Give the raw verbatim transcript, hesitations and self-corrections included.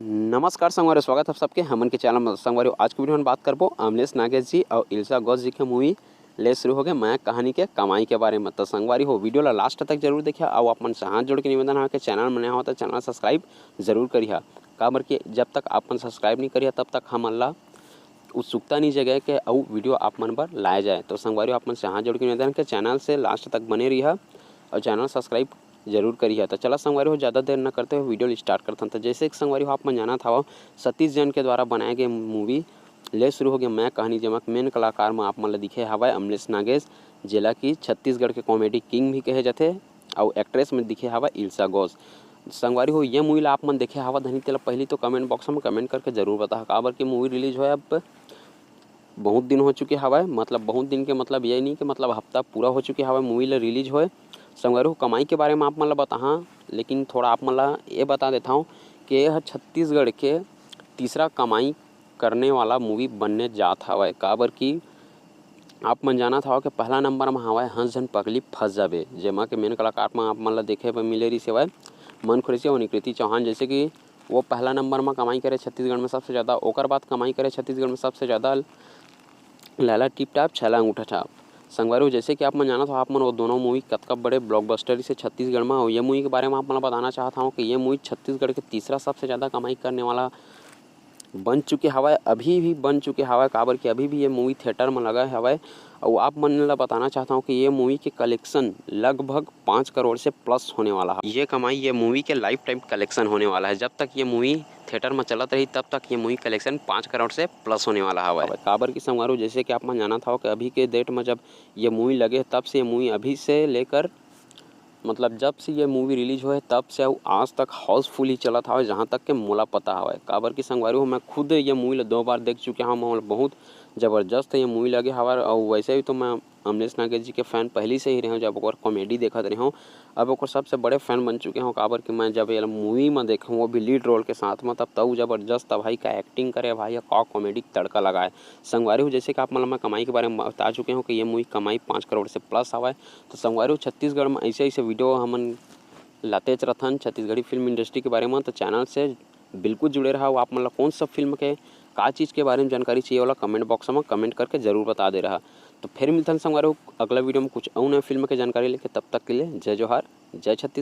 नमस्कार संगवारी, स्वागत है सबके हमन के चैनल में। संगवारी, आज के वीडियो में बात करबो अमलेश नागेश जी और इल्सा गौस जी के मूवी ले शुरू हो गए मैं कहानी के कमाई के बारे में। तो संगवारी हो, वीडियो ला लास्ट तक जरूर देखिया और अपन से हाथ जोड़ के निवेदन है कि चैनल में नया हो तो चैनल सब्सक्राइब जरूर करिया, काबर कि जब तक अपन सब्सक्राइब नहीं करिया तब तक हमन ला उत्सुकता नहीं जगे के अउ वीडियो आप मन बर लाया जाए। तो संगवारी हो, आप मन से हाथ जोड़ के निवेदन है कि चैनल से लास्ट तक बने रहिया और चैनल सब्सक्राइब जरूर करिया। तो चला संगवारी हो, ज़्यादा देर न करते हुए वीडियो स्टार्ट करथन। तो जैसे कि संगवारी हो, आप मन जानत हवव, सतीश जैन के द्वारा बनाए गए मूवी ले शुरू हो गए मैं कहानी, जेमा मेन कलाकार में आप मन ला दिखे हवय अमलेश नागेश, जेला कि छत्तीसगढ़ के कॉमेडी किंग भी कहे जाथे, अउ एक्ट्रेस में दिखे हवय इल्सा गौस। संगवारी हो, ये मूवी ला आप मन देखे हवा धनी, तेला पहली तो कमेंट बॉक्स में कमेंट करके जरूर बताहा, काबर कि मूवी रिलीज होए अब बहुत दिन हो चुके हवय, मतलब बहुत दिन के मतलब ये नहीं कि मतलब हफ्ता पूरा हो चुके हवय मूवी ला रिलीज होए। संगवारी हो, कमाई के बारे में आप मन ला बताहा, लेकिन थोड़ा आप मन ला ये बता देता हूँ कि यह छत्तीसगढ़ के तीसरा कमाई करने वाला मूवी बनने जात हवय, काबर कि आप मन जानत हव कि पहला नंबर में हवय हंस झन पगली फंस जाबे, जेमा के मेन कलाकार में आप मन ला देखे बर मिले रहिस हवय मन खुरैशी और निकृति चौहान। जैसे कि वो पहला नंबर में कमाई करे छत्तीसगढ़ में सबसे ज़्यादा, ओकर बाद कमाई करे छत्तीसगढ़ में सबसे ज़्यादा लैला टिप टाप छैला अंगूठा छाप। संगवारी हो, जैसे कि आप मन जानत हो, आप मन वो दोनों मूवी कतका बड़े ब्लॉकबस्टर से छत्तीसगढ़ में, और ये मूवी के बारे में आप मन ला बताना चाहत हूँ कि ये मूवी छत्तीसगढ़ के तीसरा सबसे ज़्यादा कमाई करने वाला बन चुके हवय, अभी भी बन चुके हवय, काबर कि अभी भी ये मूवी थिएटर में लगा हवय। और आप मन ला बताना चाहता हूँ कि ये मूवी के कलेक्शन लगभग पाँच करोड़ से प्लस होने वाला है। ये कमाई ये मूवी के लाइफ टाइम कलेक्शन होने वाला है। जब तक ये मूवी थिएटर में चलत रही, तब तक ये मूवी कलेक्शन पाँच करोड़ से प्लस होने वाला हवय। काबर कि संगवारी हो, जैसे कि आप मन जानत हव कि अभी के डेट में जब ये मूवी लगे, तब से ये मूवी अभी से लेकर मतलब जब से ये मूवी रिलीज होए तब से अउ आज तक हाउसफुल ही चलत हवय, जहाँ तक के मोला पता हवय। काबर कि संगवारी हो, मैं खुद ये मूवी ला दो बार देख चुके हवं, मोला बहुत जबरदस्त ये मूवी लगे हवय। अउ वैसे भी तो मैं अमलेश नागेश जी के फैन पहली से ही रहे हूँ, जब ओकर कॉमेडी देखत रहे हूँ, अब ओकर सबसे बड़े फैन बन चुके हूँ। काबर कि मैं जब ये मूवी में देखे हूँ, वो भी लीड रोल के साथ में, तब तो जबरदस्त भाई का एक्टिंग करे भाई, का कॉमेडी तड़का लगाए। संगवारी हो, जैसे कि आप मन ला मैं कमाई के बारे में बता चुके हूँ कि ये मूवी कमाई पाँच करोड़ से प्लस हवय। तो संगवारी हो, छत्तीसगढ़ में ऐसे ऐसे वीडियो हमन लातेच रथन छत्तीसगढ़ी फिल्म इंडस्ट्री के बारे में, तो चैनल से बिल्कुल जुड़े रहा। आप मन ला कौन सब फिल्म के का चीज़ के बारे में जानकारी चाहिए, ओला कमेंट बॉक्स में कमेंट करके जरूर बता दे रहा। तो फिर मिलथन संगवारी हो अगला वीडियो में कुछ अउ नया फिल्म के जानकारी लेके। तब तक के लिए जय जोहार, जय छत्तीसगढ़।